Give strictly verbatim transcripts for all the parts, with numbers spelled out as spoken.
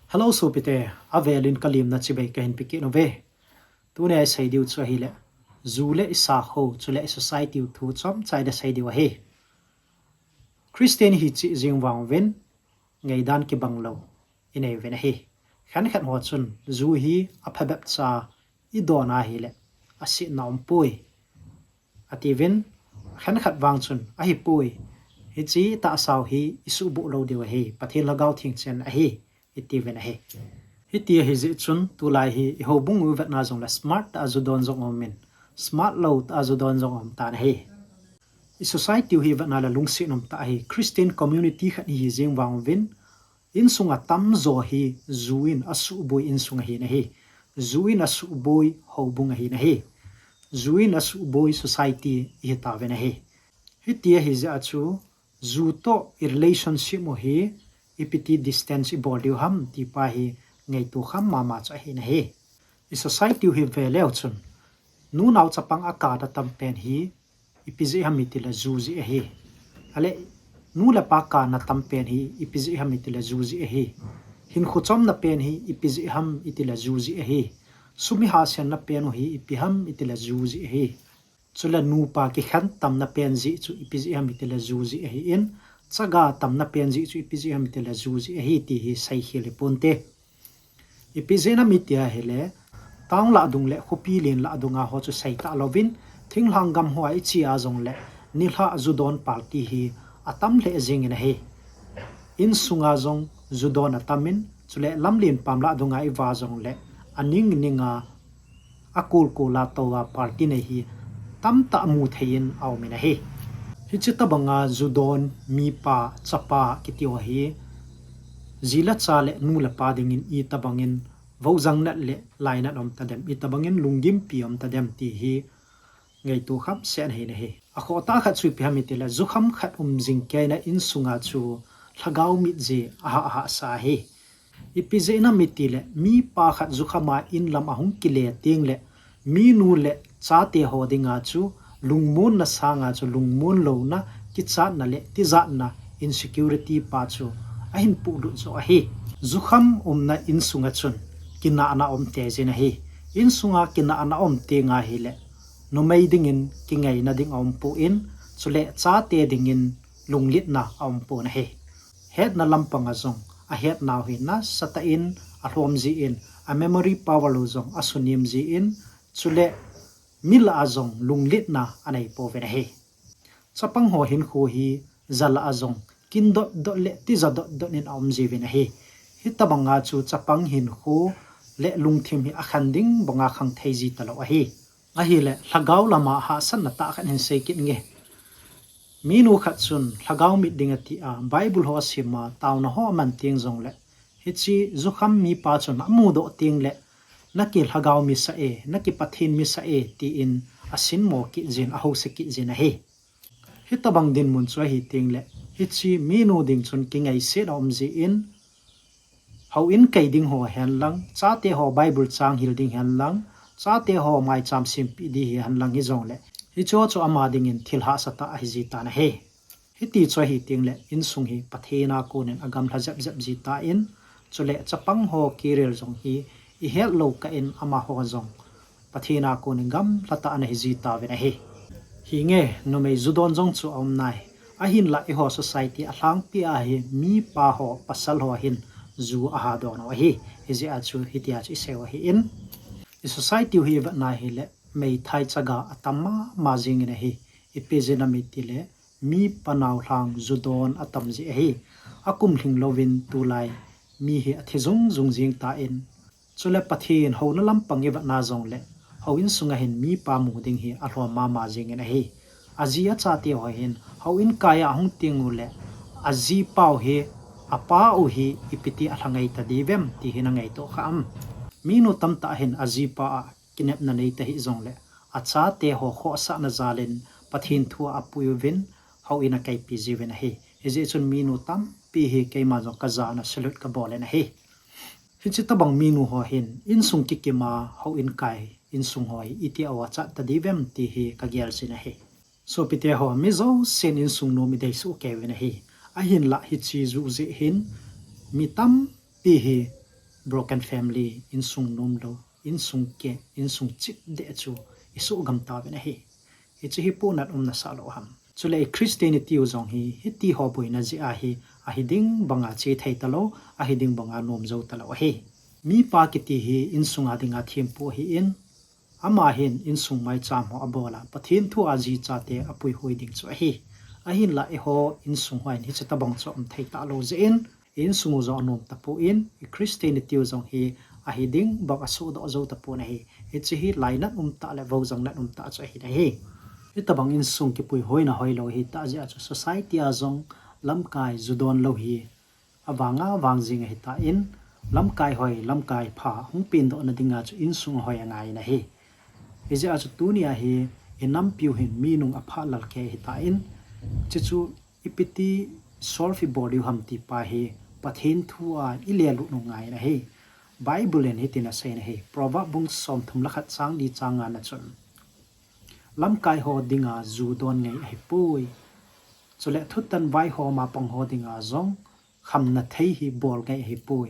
Hello sopite, avelin kalimna chibai kahin pe kit uve. Tunia isei diu chu ahile, ju le isakho, chule i society u thu chomcha ida sei diu ahi. Christian ihi cheh jeng vang uvin, ngaidan kibang lou inei uvin ahi. Khenkhat ho chun ju hi aphabep cha idon ahile, asetna aumpoi, atiuvin. Khenkhat vang chun, ahipoi, hiche tahsa u hi isuhboh lou diu ahi, Pathen Lhagao Theng chen ahi, itiuvin ahi. Hiti ahi jeh chun, tulai hi i houbung u ivetna jongle smart tah a ju don jong aumin, smart lou tah a ju don jong aum tan ahi. I society u hi ivetna le lungset um tah ahi, Christian community khat ihi jeng vang uvin, insunga tamjo hi ju in asuhboi insung ahin ahi. Ju in asuhboi houbung ahin ahi. Ju in asuhboi society ihi tauvin ahi. Hiti ahi jeh a chu, ju toh i relationship u hi ipiti distance ibol diu ham ti pa hi ngaito kham mama chu ahin ahi. I society u hi veleu chun, nu nao chapang a kana tam pen hi ipi jeh ham itile ju jeh ahi. Ale, nu le pa kana tam pen hi ipi jeh ham itile ju jeh ahi. Hinkho chomna pen hi ipi jeh ham itile ju jeh ahi. Sum ihahsatna pen u hi ipi ham itile ju jeh ahi. Chule nupa kikhen tamna pen jeh chu ipi jeh ham itile ju jeh ahin, chaga tamna pen jeh chu ipi jeh ham itile ju jeh ahi ti hi seikhel iponte. Ipi jeh ham iti ahile, town lah dung le khopi len lah dunga ho chu seita louvin, thinglhang gam hoa iche a jongle, nilhah ju don party hi atam lheh jengin ahi. Insunga jong ju don atamin, chule lamlen pam lah dunga iva jongle, aning ninga, akolkola toua party nei hi tamtah mu theiin aumin ahi. Hiche tobanga ju don mipa, chapa kiti ho hi, ji le cha le nu le pa dingin itobangin voujang nat le lainat um tadem, itobangin lunggimpi um tadem ti hi ngaito kham seh ahin ahi. Akhoh tah khat chu ipi ham itile, jukham khat um jing keina insunga chu lhagao mit jeh ahahsa ahi. Ipi jeh ham itile, mipa khat jukhama inlam ahung kile tengle, minu le chate ho dinga chu lungmonna sanga chu lungmon louna, kichatna le tijatna, insecurity pa chu ahin puhlut joh ahi. Jukham umna insunga chun kinahna aum teijin ahi. Insunga kinahna aum teng ahile, numei dingin kingaina ding aumpon, chule chate dingin lunglitna aumpon ahi. Hetna lampanga jong, ahetnau hi nasatah in alhom jin, a memory power u jong asunem jin, chule mi lah a jong lunglitna anei pouvin ahi. Chapang ho hinkho hi ja lah a jong kin dotdot le tija dotdot in aum jiuvin ahi. Hitobanga chu chapang hinkho le lungthim hi akhen ding banga khang thei ji talou ahi. Ahile, lhagao lama hahsatna tah khat hin sei kit inge. Minu khat chun lhagao mit ding atia, Bible ho asima, taona ho aman teng jongle, hiche jukham mipa chun amudoh tengle, naki lhagao misah e, naki Pathen misah e, tin asinmo kit jin, ahouse kit jin ahi. Hitobang dinmun chu ahi tengle, hiche minu ding chun kingaiset aum jin, houin kai ding ho henlang, chate ho Bible chang hil ding henlang, chate ho maicham sempeh ding hi henlang hijongle, hicheho chu ama dingin thil hahsatah ahi jitan ahi. Hiti chu ahi tengle, insung hi Pathen a konin agamlha jepjep jitan, chule chapang ho career jong hi ihet lou kah in amaho jong Pathen a konin gamlhatah ana hi jitauvin ahi. Hinge, numei ju don jong chu aum nai. Ahinlah eiho society alhangpi a hi mipa ho, pasal ho hin ju aha don u ahi. Hijeh a chu hitia chu iseiu ahin. I society u hi ivet na hile, meithai chaga atam mama jengin ahi. Ipi jeh ham itile, mipa naolhang ju don atam jeh ahi. Akum lhing louvin tulai mi hi athi jungjung jeng tan, chule Pathen houna lampang ivet na jongle, houin sunga hin mipa mu ding hi alhom mama jengin ahi. Aji achate ho hin houin kai a ahung tengule, ajipau hi, apau hi ipiti alhangai tadiuvem ti hi nangaito kham? Minu tamtah hin ajipa a kinepna nei tahih jongle, achate ho khohsahna jalin Pathen thu a apuiyuvin, houin akaipi jiuvin ahi. Hijeh chun minu tampi hi keima jong kajana salute kabolin ahi. Hiche tobang minu ho hin insung kikima houin kai, insung ho hi iti a achat tadiuvem ti hi kagel jin ahi. Sopite ho, mi jousen insung nom idei soh keiuvin ahi. Ahinlah hiche ju jeh hin mi tampi hi broken family, insung nomlou, insung keh, insung chipdeh chu isuhgam tauvin ahi. Hichu hi pohnat umna sah lou ham? Chule i Christianity u jong hi, hiti ho boina jeh a hi, ahi ding banga che thei talou, ahi ding banga nom jou talou ahi. Mipa kiti hi insunga dinga thempu ahin, ama hin insung maicham ho abol a, Pathen thu a jichate apuihoi ding chu ahi. Ahinlah eiho insung hon hiche tobang chu um thei talou jeh in, insung u jong anom tapon, i Christianity u jong hi ahi ding bang asohdoh jou tapon ahi. Hiche hi lainat umtah le vohjang nat umtah chu ahi nahi. Hitobang insung kipuihoina hoilou hitah jeh a chu society a jong lamkai ju donlou hi avanga vang jing ahitan, lamkai hoi, lamkai pha hung pengdohna dinga chu insung ahoi angai nahi. Hijeh a chu tunia hi i nampiu hin mi nung apha lal kei ahitan, chuchu ipiti solve ibol diu ham ti pa hi Pathen thu a ilelut u ngai nahi. Bible in hitin asei nahi, Proverb bung somthum le khat chang li chang nga na chun, lamkai ho dinga ju don ngai ahipoi. Chule thutan vaihom a pang ho dinga jong khamna thei hi bol ngai ahipoi.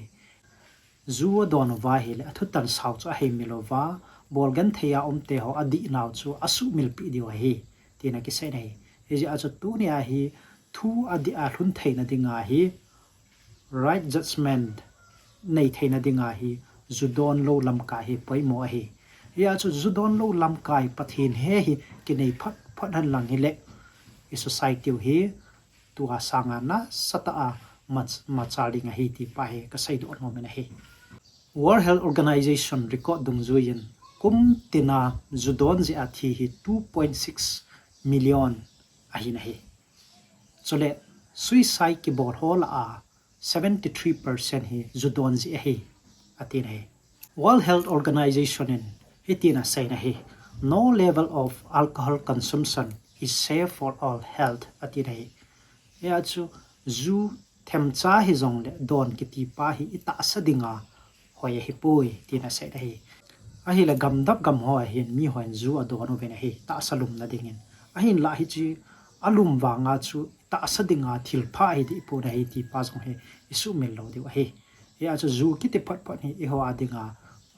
Ju adon uva ahile athutan sao chu aheimil uva, bol genthei a umte ho adihnau chu asuhmilpeh diu ahi, tina kisei nahi. Hijeh a chu tunia hi thu adih a lhun theina dinga hi, right judgment nei theina dinga hi, ju donlou lamkai hi poimo ahi. Hijeh a chu ju donlou lamkai Pathen he hi kinei phot phot henlang hile, i society u hi tua sanga nasatah a mach-, machal ding ahi ti pa hi kaseidoh nom in ahi. World Health Organization record dungjuiyin, kum tina ju don jeh a thi hi two point six million ahi nahi. Chule suicide kibol ho lah a seventy three percent hi ju don jeh ahi, ati nahi. World Health Organization in hitin asei nahi, "No level of alcohol consumption is safe for our health," ati nahi. Hijeh a chu ju themcha hijongle don kiti pa hi itahsa dinga hoi ahipoi, tina asei nahi. Ahile gamdap gam ho ahin mi hon ju adon uvin ahi, tahsa lumna dingin. Ahinlah hiche alum vanga chu tahsa dinga thilpha ahi dehpon ahi ti pa jong hi isuhmil lou diu ahi. Hijeh a chu ju kiti phot phot hi eiho a dinga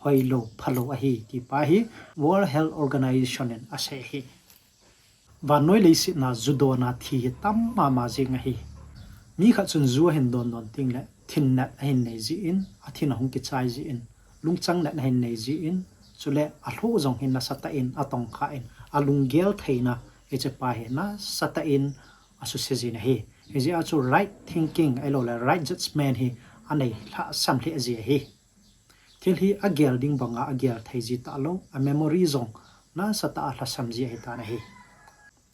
hoilou, phalou ahi ti pa hi World Health Organization in asei ahi. Vannoi leiset a ju dona thi hi tam mama jing ahi. Mi khat chun ju ahin don don tengle thin nat ahin nei jin, athin ahung kichai jin, lungchang nat ahin nei jin, chule alhoh jong hi nasatah in atongkha in, alunggel theina hiche pa hi nasatah in asuse jin ahi. Hijeh a chu right thinking ahiloule right judgment hi anei lhahsam lheh ji ahi. Thil hi agel ding banga agel thei ji talou, a memory jong nasatah a lhasam ji ahitan ahi.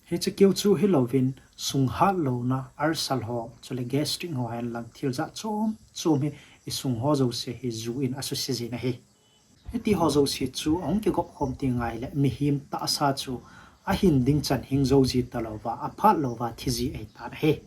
Hiche keu chu hilouvin sunghat louna, ulcer ho, chule gastric ho henlang thil jat chom chom hi isung ho jouse hi ju in asuse jin ahi. Hiti ho jouse chu ahung kigop khom tenga hile mihem tahsa chu ahin ding chan hing jou ji talouva, aphat louva thi ji ahitan ahi.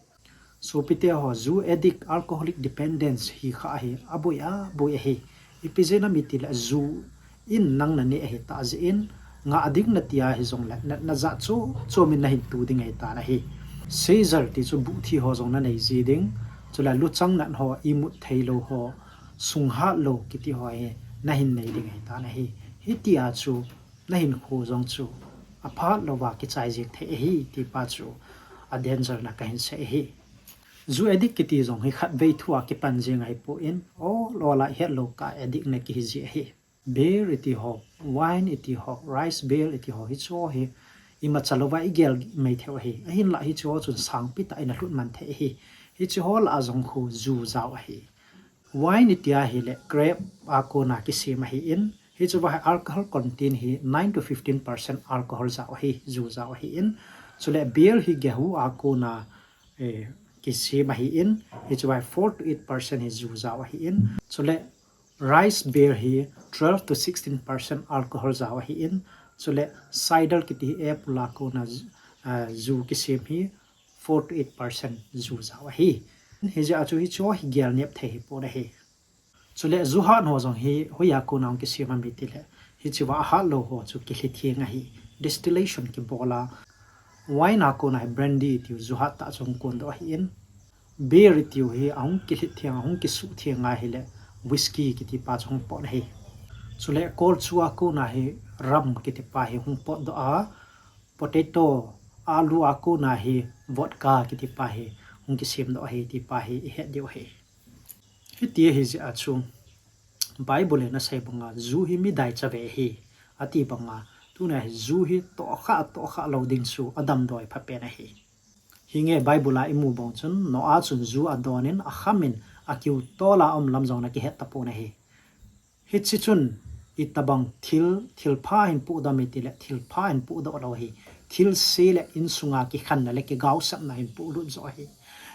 Sopite ho, ju addict, alcoholic dependence hi kha hi aboi aboi ahi. Ipi jeh ham itile ju in nang naneh ahitah jeh in, ngah ding natia hijongle natna jat chom chom in nahin tu ding ahitan ahi. Seizure ti chu buh thi ho jong nanei ji ding, chule luchang nat ho, imut theilou ho, sunghat lou kiti ho hi nahin nei ding ahitan ahi. Hitia chu nahinkho jong chu aphat louva kichai jeng thei ahi ti pa chu a danger na kahin sei ahi. Ju addict kiti jong hi khatvei thua kipan jeng ahipon, ol ol a hetlou kah a addict na kihi ji ahi. Beer iti ho, wine iti ho, rice beer iti ho, hicheho hi imacha louva igel mai thei u ahi. Ahinlah hicheho chun sangpi tah in alhut man thei ahi. Hicheho lah a jong khu ju jao ahi. Wine iti ahile grape a kona kisem ahin, hicheva hi alcohol content hi nine to fifteen percent alcohol jao ahi, ju jao ahin. Chule beer hi gehu a kona, eh, kisem ahin, hicheva hi four to eight percent hi ju jao ahin. Chule rice beer hi twelve to sixteen percent alcohol jao ahin. Chule cider kiti hi apple a kona, ah, ju kisem hi four to eight percent ju jao ahi. Hijeh a chu hicheho hi gel nep thei hipon ahi. Chule ju hat ho jong hi hoiya kona hung kisem ham itile, hicheva ahat lou ho chu kilhitheng ahi. Distillation kibol a, wine a kona hi brandy itiu ju hat tah chu hung kondoh ahin, beer itiu hi ahung kilhitheng, ahung kisuhtheng ahile, whisky kiti pa chu hung potdoh ahi. Chule kol chu a kona hi rum kiti pa hi hung potdoh a, potato, alu a kona hi vodka kiti pa hi hung kisemdoh ahi ti pa hi ihet diu ahi. Hiti ahi jeh a chu Bible in asei banga ju hi midai chave ahi, ati banga, tunia hi ju hi tohkhah, tohkhah lou ding chu adamdoi phapen ahi. Hinge Bible a imu bang chun Noah chun ju adonin akhamin akiu tol a um lam jong ana kihet tapon ahi. Hiche chun itobang thil, thilpha hin puhdam itile, thilpha hin puhdoh lou ahi. Thilse le insunga kikhenna le kigaosapna hin puhlut joh ahi.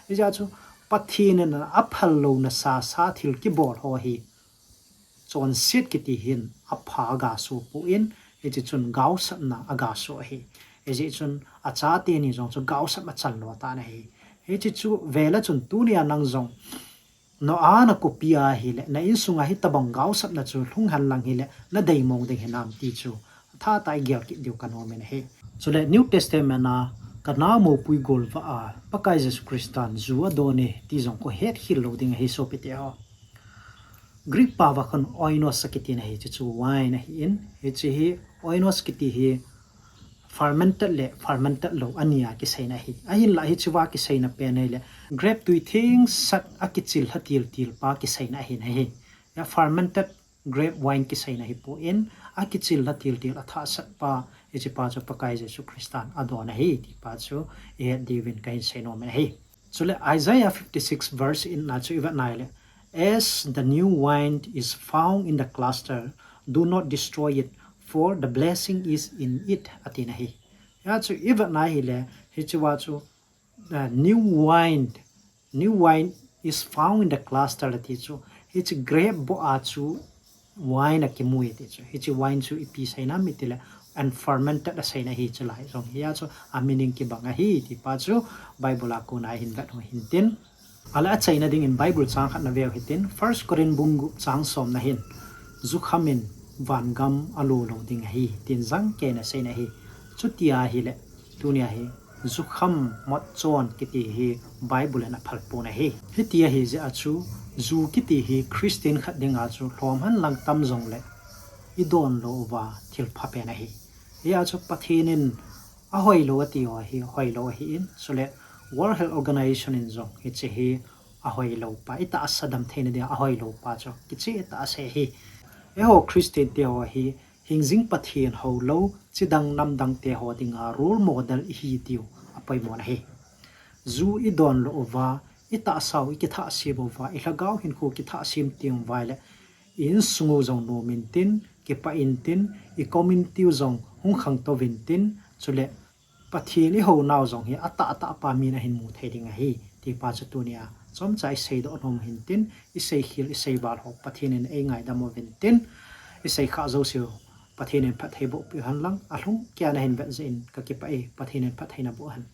Hijeh chun Pathen in aphal louna sasa thil kibol ho hi chonset kiti hin apha aga so pon, hiche chun gaosapna aga so ahi. Hijeh chun achateni jong chu gaosap achan lou tan ahi. Hiche chu vele chun tunia nang jong Noah na copy ahile, na insunga hitobang gaosapna chu lhung henlang hile, nadei mong ding hinam ti chu atha tah a igel kit diu kanom in ahi. Chule New Testament a Cana mopui golvah a Pakai Jesu Christan ju adon e ti jong kahet khel lou ding ahi sopite ho. Greek pao a khun oinos akiti na ahi, hiche chu wine ahin, hiche hi oinos kiti hi fermented le fermented lou ania kiseina ahi. Ahinlah hichea kiseina pen ahile grape tui thengsat akichil lha til til pa kiseina ahin ahi. Fermented grape wine kiseina hipon, akichil lha til til athahsat pa, hiche pa chu Pakai Jesu Christan adon ahi ti pa chu ihet diuvin kahin seinom in ahi. Chule Isaiah fifty-six verse eight na chu ivet na ahile, "As the new wine is found in the cluster, do not destroy it, for the blessing is in it," atina ahi. Hia chu ivet na ahile, hichea chu, uh, new wine, new wine is found in the cluster ati chu, hiche grape boh a chu wine akimu e ti chu. Hiche wine chu ipi seina ham itile, unfermented aseina ahi chulai jong. Hia chu a meaning kibang ahi ti pa chu Bible a kona hin vet u hintin. Ahile achaina dingin Bible chang khat naveu hitin, First Corinth bung gup chang somna hin, "Jukham in vangam alo lou ding ahi," tin jangkeiya aseina ahi. Chuti ahile, tunia hi jukham motchon kiti hi Bible in aphal pon ahi. Hiti ahi jeh a chu, ju kiti hi Christian khat dinga chu lhom henlang tam jongle idon lou uva thilpha pen ahi. Hia chu Pathen in ahoilou ati ho hi hoilou ahin, chule World Health Organization in jong hiche hi ahoilou pa, itahsa damtheina dinga ahoilou pa chu kicheh tah a asei ahi. Eiho Christian te ho hi hingjing Pathen houlou, chidang namdang te ho dinga role model ihi diu apoimo na ahi. Ju idon lou uva, itahsa u ikithah sem uva, ilhagao hinkho kithah sem teng uva ahile, i insung u jong nom intin, kipah intin, i community u jong hung khangtou vintin, chule Pathen ihounau jong hi atah atah pa min ahin mu thei ding ahi ti pa chu tunia chomcha iseidoh nom hintin, iseikhel iseival ho Pathen in eingaidam uvintin, iseikhah jouseu Pathen in phatthei bohpeh u henlang, alhung keiya nahin vet jeh in kakipah e, Pathen in phatthei naboh hen.